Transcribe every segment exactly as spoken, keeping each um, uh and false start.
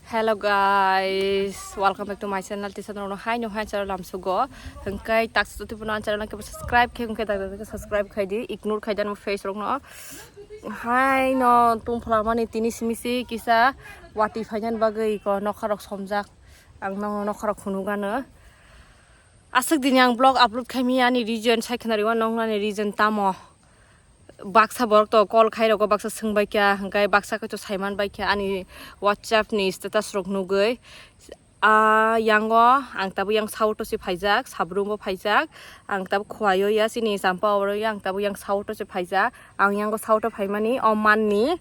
Hello guys, welcome back to my channel. Tisa norok hai no hai channel lamsugo. Hingkai tak sutu puno channel ke subscribe khe hingkai tak subscribe khai di, ignore khai dan face rok no. Hai no tung phala mani tini simisi kisa wati phainan bagwi ko nokharok somjak. Ang no nokharok khunu gano. Aswk dini ang vlog upload khai mi ani reason sai khna riwa nong ani reason tamo. Baksa borok to call khai rogo baksa swng bai kha, hingkai baksa khe to saiman bai kha ani WhatsApp ni status rok nugwi. Ah, yango ang tabuk yang South o se phaijak, Sabrum bo phaijak, ang tabuk Khowai o ya, chini Champa oro ya, ang tabuk yang South o se phaijak, ang yango South o phaimani, o manni,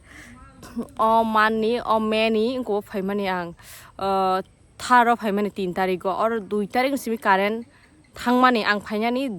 o manni, o meni, wngkho phaimani ang, ah, thar o phaimani tin tarik o, oro dui tarik ni simi current thangmani, ang phainani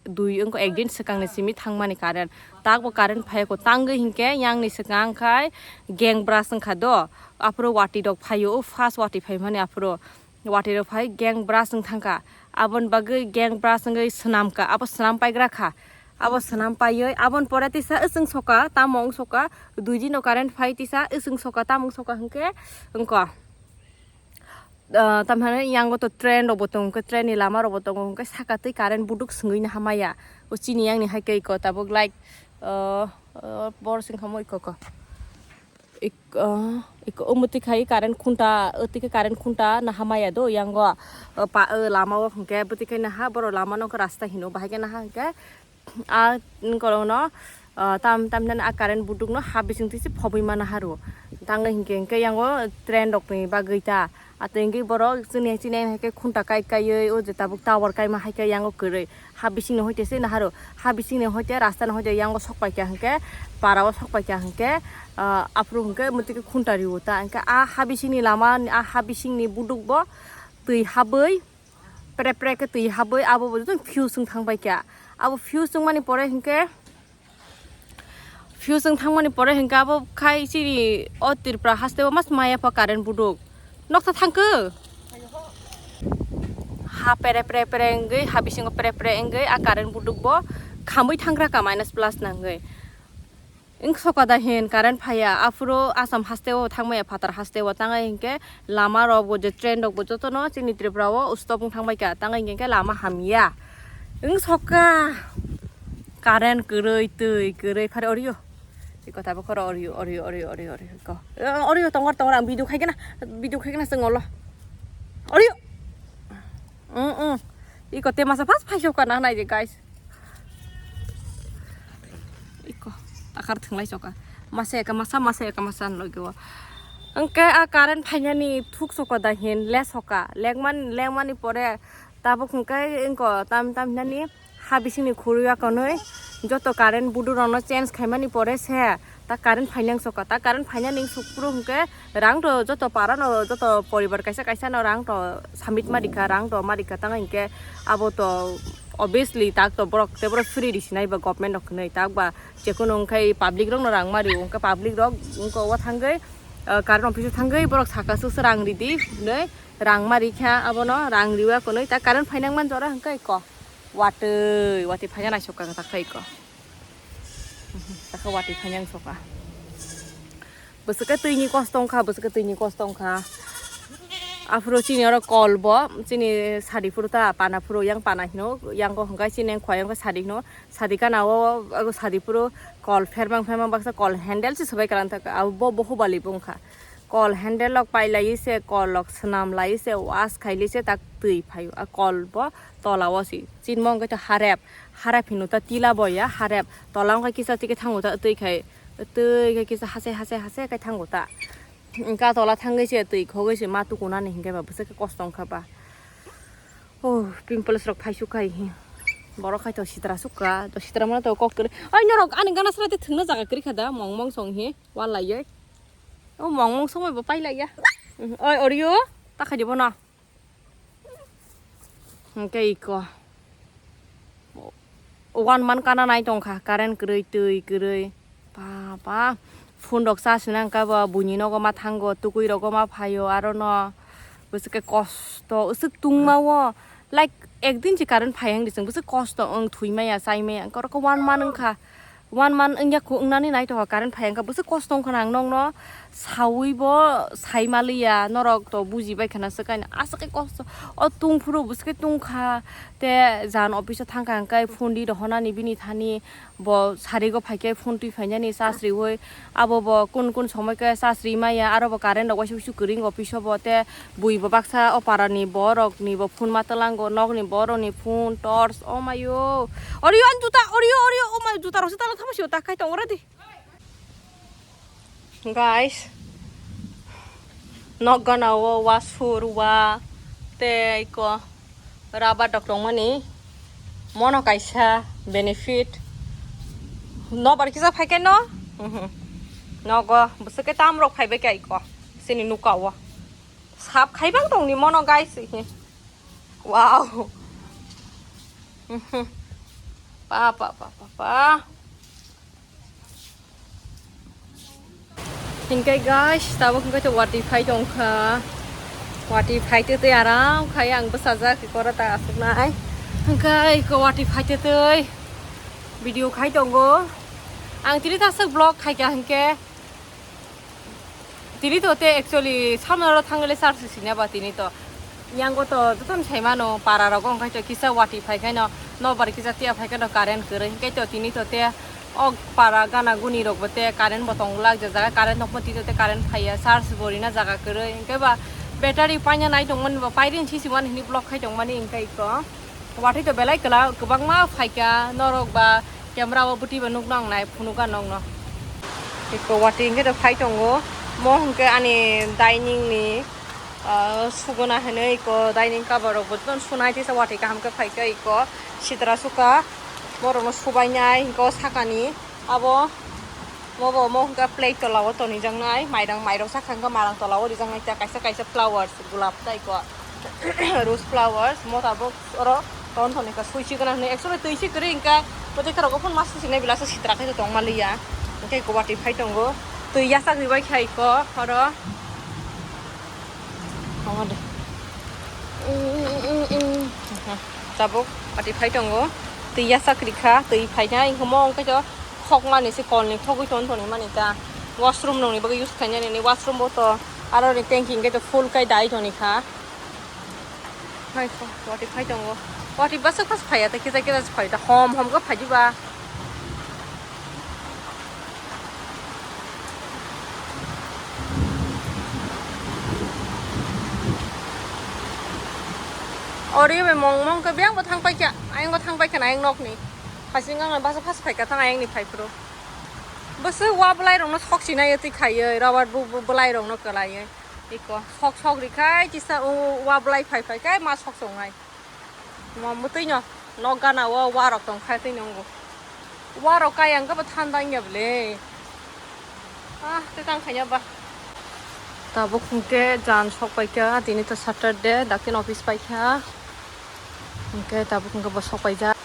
dui wngkha ekdin swkangni simi thangmani current. Takbo current phaiya ko tangwi hinkhe yangni swkang khai gang brush wngkha do. Aphuru wati rok phaio, o first wati phaimani aphuru wati rok phai gang brush wng thangkha. Aboni bagwi gang brush wngwi swnamkha, abo swnam paigra kha. Abo swnam paiwi aboni pore tisa wswng soka, tamo wng soka, dui dino current phai tisa wswng soka, tamo wng soka hinkhe wngkha. Ah, tamhane yango to train rok bo tongo, train ni lama rok bo tongo, hwnkhe saka twi current buduk swngwi naha maya. O chini yang ni hai khe iko tabuk light, ah, ah, bor sing kha mo iko ko. Ik-, ah, iko omo twi khai current khunta, o twi khe current khunta naha maya do yango, ah, pa, ah, lama o hwnkhe bwtwi khai naha, borok lama no rasta hino, bahai khe naha hwnkhe. A korokno, ah, tam, tam hinani a current budukno ha bising twi se phobwi mana haru. Tangwi hinkhe, hinkhe yango train rokni bagwi ta. Atwingwi borok chini, chini hai khe khunta kai, kaiwi o je tabuk tower kaima hai khe yango kwrwi. Ha bisingni hoite se naharu. Ha bisingni hoite rasta ni hoite yango sok pai kha hinkhe, para o sok pai kha hinkhe, ah, aphuru hinkhe mwtwi khe khunta riwo ta. Hinkhe a ha bisingni lama, a ha bisingni buduk bo twi habwi, pre pre khe twi habwi abo bo joto fuse wng thang bai kha. Abo fuse wng mani pore hinkhe, fuse wng thang mani pore hinkhe abo khai chini o Tripura haste o mas maya pha current buduk. Noksa thang khe? Ha pre pre pre wngwi, ha bisingo pre pre wngwi a current buduk bo khamwi thang gra kha minus plus nangwi. Wng soka da hin current phaiya, aphuru Assam haste o thangmaya phatar haste o tangai hinkhe lama rok bo je train rok bo jotono chini Tripura o stop wng thangbai kha, tangai hinkhe lama hamya. Wng soka current kwrwi twi kwrwi phare orio. Iko tabuk khoro orio, orio, orio, orio, orio, iko. Eh, orio tongor, tongor, ang video khaikhe na, video khaikhe na chwng olo. Orio. Mm, mm. Iko te masa pas phai soka na nai de, guys. Iko, takar thwnglai soka. Masa eka masa, masa eka masa logi o. Hwnkhe a current phainani thuk soka da hin le soka. Lekman, lekmani pore tabuk hwnkhe wngko tam, tam hinani ha bisingni khurui akonwi joto current buduk rokno change khaimani pore se ta current phainang soka. Ta current phainani sukphuru hwnkhe rang to joto para no joto poribar kaisa kaisa no rang to samit ma rikha, rang to ma rikha, tang hinkhe abo to obviously tak to borok te borok free risinai ba government rok hwnwi, tak ba jekono wngkhai public rok no rang ma rio, wngkha public rok wngkha o thangwi, ah, current office o thangwi borok saka suk se rang ridi hwnwi rang ma rikha, abono rang riwa hwnwi ta current phainang man jora hwnkhe iko watwi watwi phaina naisok kha ta kha iko. Takha watwi phainang soka. Bwswk khe twini kosto wngkha, bwswk khe twini kosto wngkha. Aphuru chini oro kol bo, chini sadi phuru ta pana phuru, yang pana hino, yang ko hwnkhe chini yang khwai wngkha sadi hino. Sadi kana o, o sadi phuru kol phermang phermang baksa kol handle se swbai kalang thaka, abo bo, bo hubali bo wngkha. Kol handle rok pailai se, kol rok swnam lai se, wash khai lai se, tak twi phaio. A kol bo tola o si. Chini mo wngkha to harep, harep hino ta tila bo ya, harep. Tola wngkha kisa tike thango ta twi khai. Twi khai kisa hase, hase, hase khai thango ta. Wngkha tola thangwi se twi khogwi se ma tukunani hinkhe ba bwswk khe kosto wngkha ba. Oh, pimples rok phaisuk khai hi. Borok khai to sitra sukha, to sitra mano to kok kwrwi. Ai norok ani gana sra te thwngna jaga kwrwi kha da, mong mong song hi, walai ye. O mong mong song bai bo pailai ya. Oi, orio, ta khai di bono. Hwnkhe iko. One month kana nai tongkha, current kwrwi, twi kwrwi. Papa, phone rok charge nang kha bo, buini nogo ma thango, tukui rogo ma phaio, aro no bwswk khe kosto, uswk tungma o, like, ekdin se current phai ang di, chwng bwswk kosto wng, thwi maya, chai maya, wngkha oro khe one month wngkha, one month wngya kho, wngnani nai tongkha, current phai ang kha, bwswk kosto wngkha nang nokno, Saui bo sai maliya, norok to buji bai khana swkang aswk khe kosto. O tung phuru bwswk khe tung kha, te jan office o thang kha hwnkhe phone di rohornani bini thani, bo sarigo phai khe phone twi phainani charge riui, abo bo kun kun somoi khe charge ri maya, aro bo current rok waisa waisa kwrwi office o bo, te bui bo baksa o para ni borok ni bo phone ma twlango, nok ni borok ni phone, torch, o mayo, orio ani juta, orio, orio, o mayo, juta rok se tala thamo sio ta khai tong ore di. Guys, nok gana o wa sur wa tei ko rubber dok tongmani mono kaisa benefit. Nobar kisa phai khe no? Mhm. Nogo bwswk khe tam rok phai bai khe aiko sini nuka o. Sap khai bang tong ni mono guys. Wow. Mhm. Pa, pa, pa, pa, pa. Hingke guys, tabuk hingke to wati phai tong kha. Wati phai twi twi aram khai ang bwsajak kora ta asuk nai. Hingke ko wati phai twi twi video khai tongo. Ang tini ta asuk vlog khai kha hingke. Tini to te actually samno ro thangwi le charge sina ba tini to. Yango to jotono sai mano para rogo hingke to kisa wati phai khe no, nobar kisa tiya phai khe no current kwrwi hingke to tini to te o para gana guni rok bo te current bo tong glak je jaga current tong tini to te current phai ya charge bo rina jaga kwrwi hingke ba battery paina nai tong mani bo pairing sisi mani hini block khai tong mani hingke iko. Watwi to belai kwla-, kwbangma phaikha, norok ba camera o bwtwi ba nukno ang nai phunukha nokno. Eko watwi hwnkhe to phai tongo, mo hwnkhe ani dining ni, ah, suguna hinwi eko dining cover rok bo jotono sunai teisa watwi kaham khe phaikha eko sitra sukha, borokno subainai hwnkhe o sakani. Abo, mobo, mo hwnkha plate tola o tonijaknai, mairang, mairok sakha hwnkha marang tola o rijaknai, ta kaisa, kaisa flowers, gulab tei ko, rose flowers, mo tabok oro ton toni ka sui si gana hwnwi, actually twi si kwrwi hwnkha, bo tei khorok phano ma susinai belai se sitra khai tong maliya, hwnkhe ko watwi phai tongo, twi yachak ni bai khai ko, oro. Omo de. Tabuk pati phai tongo. Twi yachak rikha, twi phaina, hwnkhe mo hwnkhe to khokmani se kolni khogwi ton toni mani ta. Washroom nokni bagwi use khainani, washroom bo to aro ni tanki hwnkhe to full kai dai toni kha. Hai kho, wati phai tongo. Wati bwswk phas phaiya ta, kisa kisa phai ta, hom hom khe phai diba. Ori bai mong mong khe biyang bo thang paikha, ayang bo thang paikha na ayang nokni. Hasing ang basa phas phaikha thang ayang ni phai phuru. Bwswk wa bwlai rokno sok sinai twi khaiwi, rubber bu, bu bwlai rokno kwlaiwi. Iko sok sok rikhai kisa o wa bwlai phai phai khe ma sok songnai. Mo mwtwi no nok gana o wa rok tong kha twi nungo. Wa rok kaya hwnkhe bo thanda wngya bwle. Ah, tei tang khaina ba. Tabuk hwnkhe jan sok paikha, tini to Saturday, dakti office paikha. Hwnkhe tabuk hwnkhe bo sok paijak.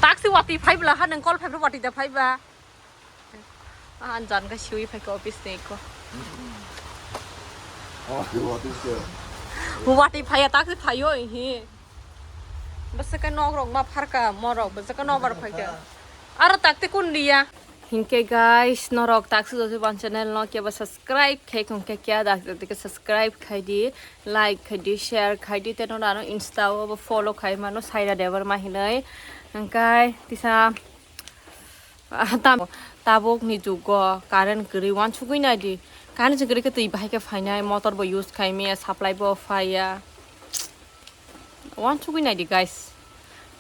Taksi watwi phai bwla ha, nwng call phai bwla watwi da phai ba. Ah, jan khe siwi phai kha office ni ko. Oh, watwi se. Watwi phaiya, taksi phaio ihi. Bwswk khe nok rok ma pharka, morok bwswk khe nobar phaikha. Aro takti kun liya. Hinkhe guys, norok taksi joto ban channel no kebo subscribe khe khon khe kya dak dak subscribe khai di, like khai di, share khai di, tei norok ano Insta o bo follow khai mano Saira Debbarma hinwi. Hinkhe tisa Ah, tam-, tabuk ni jugo current kwrwi uansugwi nai di. Current se kwrwi khe twi bahai khe phainai, motor bo use khai maya, supply bo phaiya. Uansugwi nai di, guys.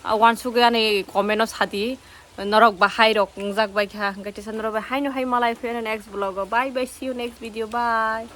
Ah, uansugwi ani comment o sa di. Norok bahai rok wngjak bai kha, hwnkhe tisa norok bai haino hai malai pheno next vlog o. Bye bye, see you next video, bye.